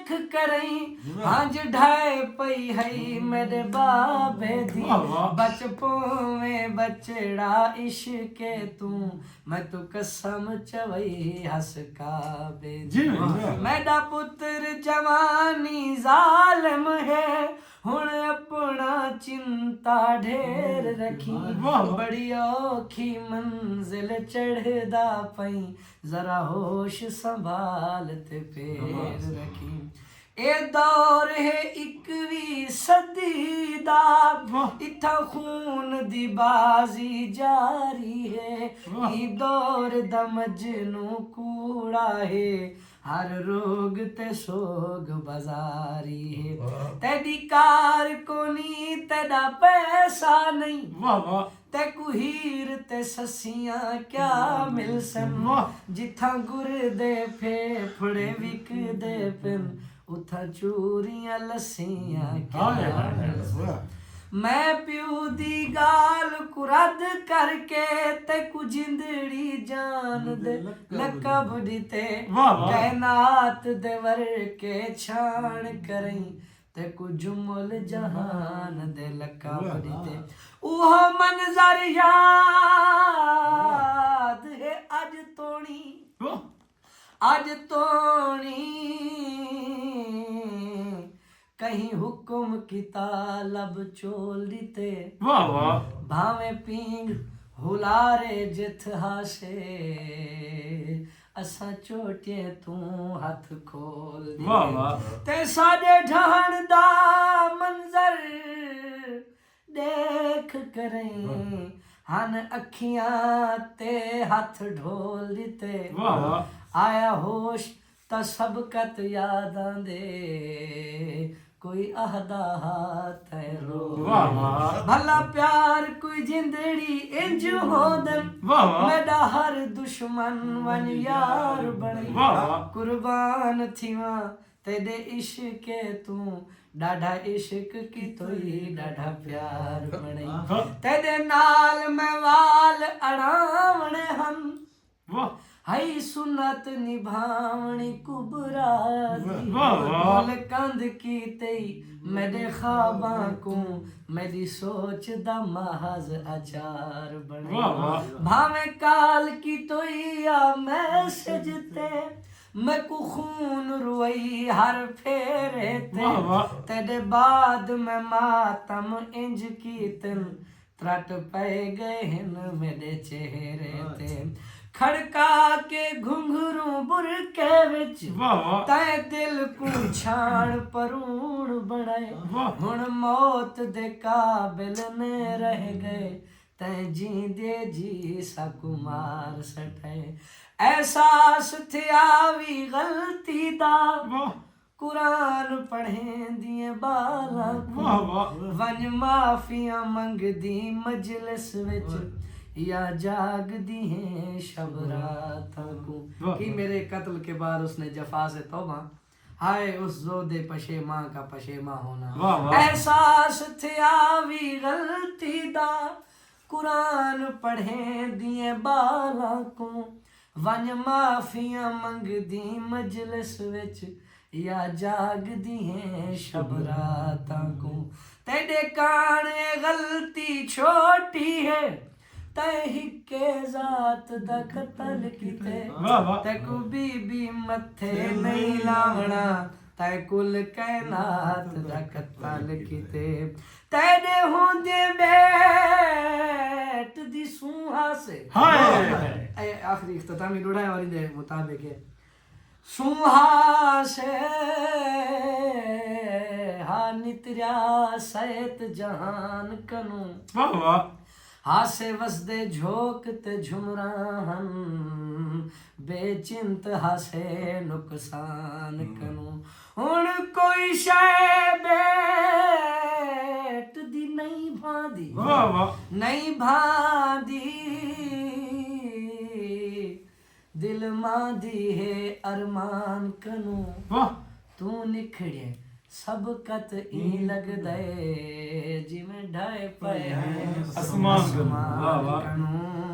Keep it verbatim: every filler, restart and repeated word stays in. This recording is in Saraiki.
کرئیں۔ ہنج ڈھائے پئی ہئی میݙے بابے دی۔ واہ واہ۔ بچ پوویں بچڑا عشق توں، میں توں قسم چوئی ہس کعبے دی۔ جی، واہ۔ میݙا پتر جوانی ظالم ہے، ہݨ اپݨا چنتا ڈھیر رکھیں۔ واہ واہ۔ بڑی اوکھی منزل چڑھدا پئیں، ذرا ہوش سنبھال تے پیر رکھیں۔ اے دور ہے اکوی صدی دا، واہ۔ اتھاں خون دی بازی جاری ہے۔ واہ۔ ایں دور دا مجنوں کوڑا ہے، ہر روگ تے سوگ بازاری ہے۔ واہ۔ تیݙی کار کونی، تیݙا پیسہ نہیں۔ واہ واہ۔ تیکوں ہیر تے سسیاں کیا ملسن؟ واہ۔ جتھاں گردے پھیپھڑے وکدے پن، اتھاں چوریاں لسیاں کیا ہائے ہائے، ملسن؟ واہ۔ میں پیو دی ڳالھ کوں رد کر کے تیکوں جندڑی جان دے لقب ݙتے۔ واہ واہ۔ کائنات دے ورقے چھاݨ کرئیں، تیکوں جمل جہان دے لقب ݙتے۔ اوہو منظر یاد ہے اڄ توݨی، واہ۔ اڄ توݨی کہیں حکم کیتا لب چول ݙتے۔ واہ واہ۔ بھانویں پینگھ ہلارے جتھ ہاسے، اساں چوٹیں توں ہتھ کھول ݙتے۔ واہ واہ۔ تے ساݙے ڈھہݨ دا منظر ݙیکھ کرئیں، واہ۔ ہن اکھیاں تے ہتھ ڈھول ݙتے۔ واہ واہ۔ آیا ہوش تاں سبقت یاداں دے، کوئی آہدا ہا تیں رو۔ واہ واہ۔ بھلا پیار کوئی جندڑی انج ہوندن۔ واہ واہ۔ میݙا ہر دشمن ونڄ یار بݨے۔ واہ واہ۔ قربان تھیواں تیݙے عشق توں، ݙاڈھا عشق کیتوئی، ݙاڈھا پیار بݨے۔ واہ۔ تیݙے نال میں وال اڑاوݨے ہن۔ واہ۔ ہئی سنت نبھاوݨی کبریٰ دی۔ واہ واہ۔ بھل کندھ کیتئی میݙے خواباں کوں، میݙی سوچ دا محض اچار بݨے۔ واہ واہ۔ بھانویں کال کیتوئی آ میسج تے، میکوں خون روئی ہر پھیرے تے۔ واہ واہ۔ تیݙے بعد میں ماتم انج کیتن، ترٹ پئے ڳئے ہن میݙے چہرے تے۔ کھڑکا کے گھنگھروں برقعے وچ، واہ واہ۔ تیں دل کوں چھاݨ پروݨ بݨائے۔ واہ۔ ہݨ موت دے قابل نئیں رہ ڳئے، تیں جیندے جی ساکوں مار سٹائے۔ احساس تھیا وی غلطی دا، واہ۔ قرآن پڑھیندیں ٻالاں کوں۔ واہ واہ۔ ونڄ معافیاں منگدیں مجلس وچ، واہ۔ یا جاڳدیں شب راتاں کوں۔ واہ۔ کی میرے قتل کے بعد اس نے جفا سے توبہ، ہائے اس زودِ پشیماں کا پشیماں ہونا۔ واہ واہ۔ احساس تھیا وی غلطی دا، قرآن پڑھیندیں ٻالاں کوں، ونڄ معافیاں منگدیں مجلس وچ، یا جاڳدیں شب راتاں کوں۔ تیݙے کاݨ اے غلطی چھوٹی ہے، تیں ہکے ذات دا قتل کیتے۔ واہ واہ۔ تیکوں بی بی متھے نئیں لاوݨا، تیں کل کائنات دا قتل کیتے۔ تیݙے ہوندیں ٻیٹ دی سونہہ سے۔ ہائے۔ اے آخری اختتامی ݙوہڑا ہے اور ایندے مطابق ہے۔ سونہہ سے ہا نتریا سیت جہان کنوں۔ واہ واہ۔ ہاسے وسدے جھوک تے جھمراں ہن، بے چنت ہاسے نقصان کنوں۔ ہݨ کوئی شے ٻیٹ دی نئیں بھاندی۔ واہ واہ۔ نئیں بھاندی۔ دل ماندی ہے ارمان کنوں۔ واہ۔ توں نکھڑیں سبقت ایں لڳدے، جیویں ڈھائے پئے ہیں اسمان کنوں۔ واہ واہ۔ کنوں۔